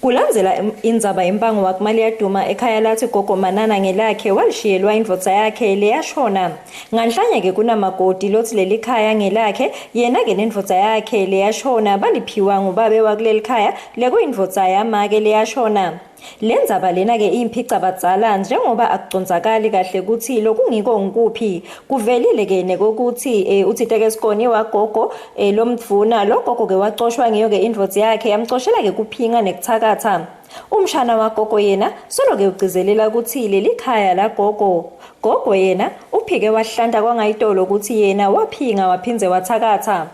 Kulandzela indzaba yembango wakuMaliyaduma ekhaya lathi gogo Manana ngelakhe walishiyelwa indvodza yakhe leyashona. Nganhlanye-ke kunamakoti lothi leli khaya ngelakhe yena-ke nendvodza yakhe leyashona baliphiwa ngubabe wakuleli khaya lekuyindvodza yamake leyashona. Le ndzaba lena-ke iyimphicabadzala njengoba akucondzakali kahle kutsi lokungiko ngikuphi. Kuvelile-ke nekokuthi e, uthiteke sikoni wagogo e, lomdvuna lo gogo-ke wacoshwa ngiyo-ke indvodza yakhe yamcoshela-ke kuphinga nekuthakatha. Umshana wagogo yena solo-ke ugcizelela kutsi leli khaya lagogo. Gogo yena uphike wahlanta kwangayitolo kutsi yena waphinga waphindze wathakatha.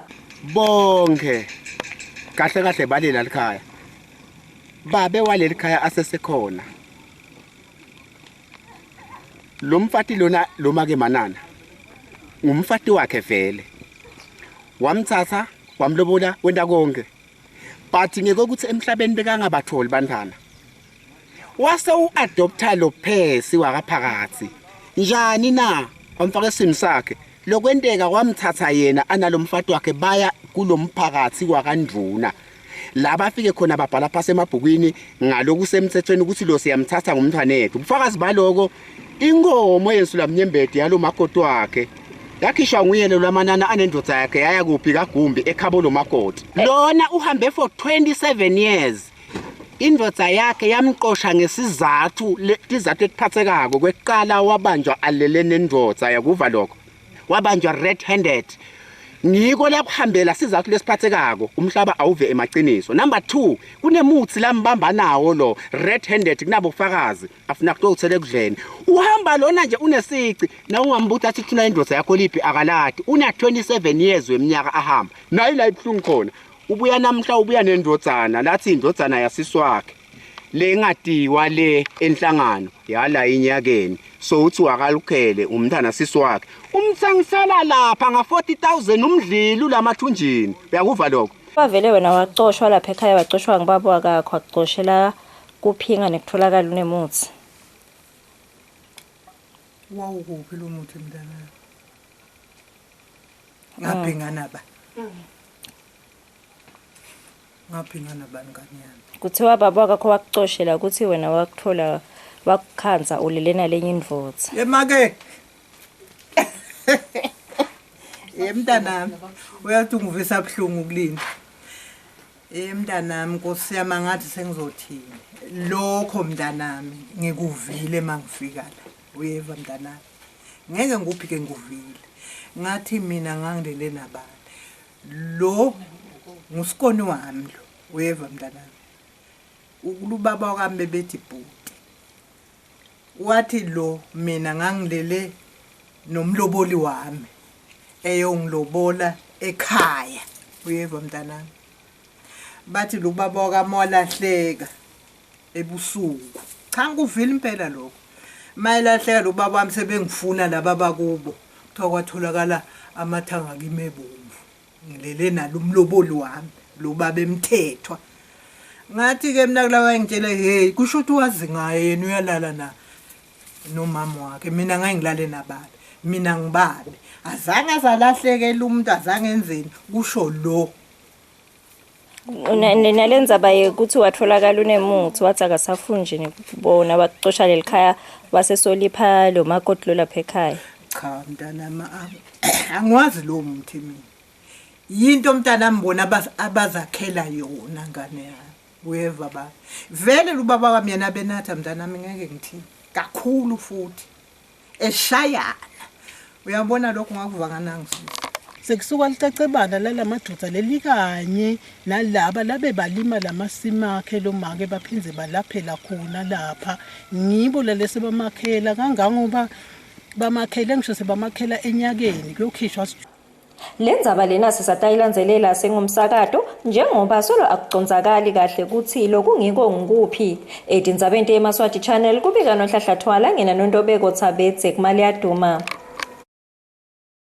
Bonke kahle kahle balela likhaya. Babe waleli khaya asesekhona. Lo mfati lona loma ke manana ngumfati wakhe vele. Wamtsatsa wamlobola wenta konke. But ngekokuthi emhlabeni bekangabatholi bantwana. Wase uadopta lo phesi wakaphakathi. Njani na? Wamfaka esini sakhe. Lokwenteka kwamthatha yena analomfati wakhe baya kulomphakathi wakandvuna. La bafike khona babhala phasi emabhukwini ngalokusemthethweni ukuthi lo siyamthatha ngumntwanethu. Ubufakazi baloko inkomo yensulamnyembeti yalo makoti wakhe yakhishwa nguye lo lwamanana anendoda yakhe yaya kuphi kaGumbi ekhabo lomakoti. Lona uhambe for 27 years. Indoda yakhe yamqosha ngesizathu tizathu etiphathekako. Kwekuqala wabanjwa alele nendoda, yakuva lokho. Wabanjwa red handed. Ngiko lakuhambela sizathu lesiphathekako, umhlaba awuve emaqiniso. Number 2, kunemuthi lambamba nawo lo red handed kunabofakazi afuna kutowuthela ekudleni. Uhamba lona nje unesici, na ungambuta athi thuna indoda yakho liphi akalati. Una 27 years weminyaka ahamba. Nayi la ibuhlungu khona. Ubuya namhla ubuya nendodzana lathi indodzana yasiswakhe lengatiwa le enhlangano yala inyakeni so uthi wakalukhele umntana sisi wakhe umthengisela lapha nga 40000 umdlili lamathunjini uyakuva lokho. Bavele wena wacoshwa lapha ekhaya wacoshwa ngubaba wakakho wakucoshela kuphinga nekutholakala unemuthi. Wawukuphi lo muthi mntanami? Ngaphingana ba? Ngaphingana bani ngane yami? Kuthiwa baba wakakho wakucoshela ukuthi wena wakuthola wakukhanza ulele nalenye indvodza. Yemake. Ye mntanami, uyathi ungivisa buhlungu kulinda. Ye mntanami Nkosi yami angathi sengizothini. Lokho mntanami ngikuvile mangifika la. Uyeva mntanami. Ngeke ngikuphike ngikuvile. Ngathi mina ngangilele nabani. Lo ngusikoni wami lo. Uyeva mntanami. Ukulubaba kwami bebethi bhuti. Wathi lo mina ngangilele nomloboli wami eyongilobola ekhaya. Uyeva mntanami. Bathi lo baba wakami walahleka ebusuku. Cha ngikuvile impela lokho. Mayelahleka lo baba wami sebengifuna laba bakubo. Kuthiwa kwatholakala amathanga kimi ebomvu. Ngilele nalo umloboli wami lo baba emthethwa. Ngathi ke mina kulawa engitshele hey kusho ukuthi wazi ngaye yena uyalala na nomama wakhe mina ngangilale nababe mina ngibabe azange azalahlekela umuntu azange enzeni kusho lo. Nalendzaba yekuthi watholakala unemuthi wathi akasafuni nje nekubona wakucosha leli khaya wasesolipha lo makoti lo lapha ekhaya. Cha mntanami angiwazi lowo muthi mina. Yinto mntanami bona abazakhela yona ngane yami. Uyeva baba. Vele lubaba wami yena benatha mntanami ngeke ngithini. Kakhulu futhi. Eshayana. Uyabona lokho ngakuva nganangi sisi. Sekusuka licecebana lalamadoda lelikanye nalaba labe balima lamasimi akhe lomake baphindze balaphela khona lapha ngibo lalese bamakhela kangangoba bamakhele ngisho sebamakhela enyakeni kuyokhishwa. Le ndzaba lena sisatayilandzelela sengumsakato njengoba solo akucondzakali kahle kutsi lokungiko ngukuphi. Etindzabeni teMaswati Channel kubika Nonhlahla Thwala ngena Nontobeko Tsabedze kuMaliyaduma.